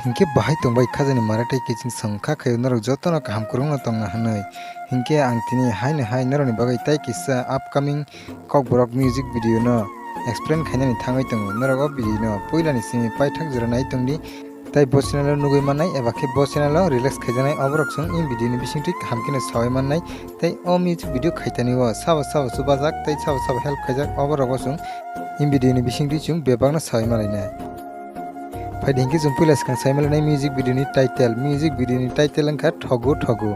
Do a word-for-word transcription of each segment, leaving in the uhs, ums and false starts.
Hinkhe bahai tongbai khajani mara tei kiching song kha khaio norok jotono kaham kwrwngno tongna hwnwi. Hinkhe ang tini haino hai norokni bagwi tei kisa upcoming Kokborok music video no explain khainani thangwi tongo. Norok o video no puilani simi paithak jora nai tongdi. Tei bo channel o nugwi mannai eba khe bo channel o release khaijaknai oborok chwng in video ni bisingtwi kaham kheno sawi mannai. Tei o music video khaitani o sabo sabo chubajak tei sabo sabo help khaijak oborok o chwng in video ni bisingtwi chwng bebakno sawi malainai. Phaidi hinkhe chwng puila swkang sai malainai music video ni title. Music video ni title wngkha Thogo Thogo.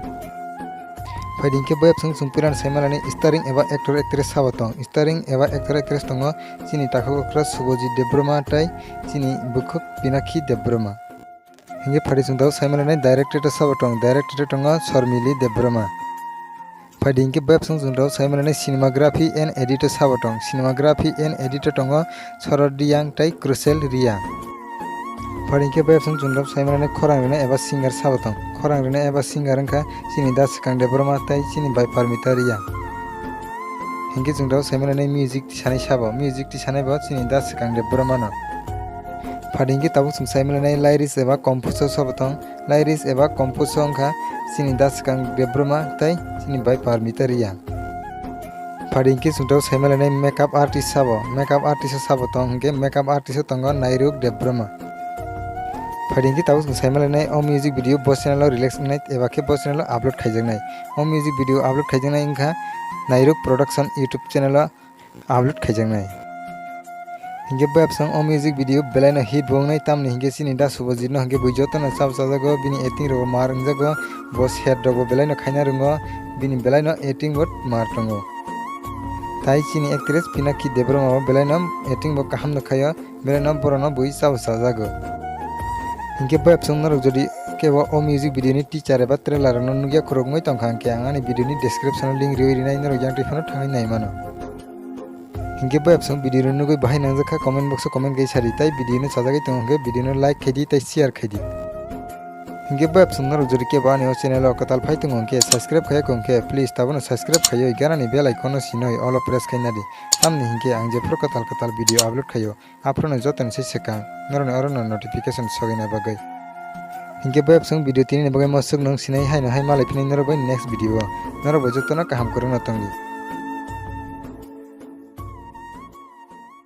Phaidi hinkhe boyab chwng chwng puila sai malainai starring eba actor actress sabo tong. Starring eba actor actress tongo chini takhuk okra Subhajit Debbarma tei chini bukhuk Pinakhi Debbarma. Hinkhe phaidi chwng tabuk sai malainai director sabo tong. Director tongo Sharmili Debbarma. Phaidi hinkhe boyab chwng chwng tabuk sai malainai cinematography and editor sabo tong. Cinematography and editor tongo Sorod Riyang tei Krusel Riyang. Phaidi hinkhe boyab chwng chwng tabuk sai malainai khorang rwna eba singer sabo tong. Khorang rwna eba singer wngkha chini Da Swkang Debbarma tei chini bai Parmita Riyang. Hinkhe chwng tabuk sai malainai music tisanai sabo. Music tisanai bo chini Da Swkang Debbarma no. Phaidi hinkhe tabuk chwng sai malainai lyrics eba composer sabo tong. Lyrics eba composer wngkha chini Da Swkang Debbarma tei chini bai Parmita Riyang. Phaidi hinkhe chwng tabuk sai malainai makeup artist sabo. Makeup artist sabo tong hinkhe makeup artist o tongo Nairuk Debbarma. Phaidi hinkhe tabuk chwng sai malainai o music video bo channel o release wngnai eba khe bo channel o upload khaijaknai. O music video upload khaijaknai wngkha Nairuk Production YouTube channel o upload khaijaknai. Hinkhe boyab chwng o music video belaino hit bo wngnai, tamni hinkhe chini Da Subhajit no hinkhe bui jotono chao chajago, bini acting rogo mar wngjago, bo set rogo belaino khaina rwngo, bini belaino acting bo mar tongo. Tai chini actress Pinakhi Debbarma bo belaino acting bo kaham no khaio, belaino borokno bui chao chajago. Hinkhe boyab chwng norok jodi kebo o music video ni teaser eba trailer rokno nukya khorok wngwi tongkha, hinkhe ang ani video ni description o link riwi rinai, norok yang twi phano thangwi nai mano. Hinkhe boyab chwng video no nugwi bahai nangjak kha comment box o comment khai sadi, tai video no chajagwi tongo hinkhe video no like khaidi tai share khaidi. Hinkhe boyab chwng norok jodi kebo ani o channel o kwtal phai tongo hinkhe subscribe khaiya kho hinkhe please tabono subscribe khaiwi ganani bell icon no sinoi all o press khaina di. Tamni hinkhe ang jephru kwtal kwtal video upload khaio. Aphuru no jotoni se swkang norokni oro no notification sogwina bagwi. Hinkhe boyab chwng video tini ni bagwi mosok nung sinai haino hai malai phini norok bai next video o. Norok bo jotono kaham kwrwngno tongdi.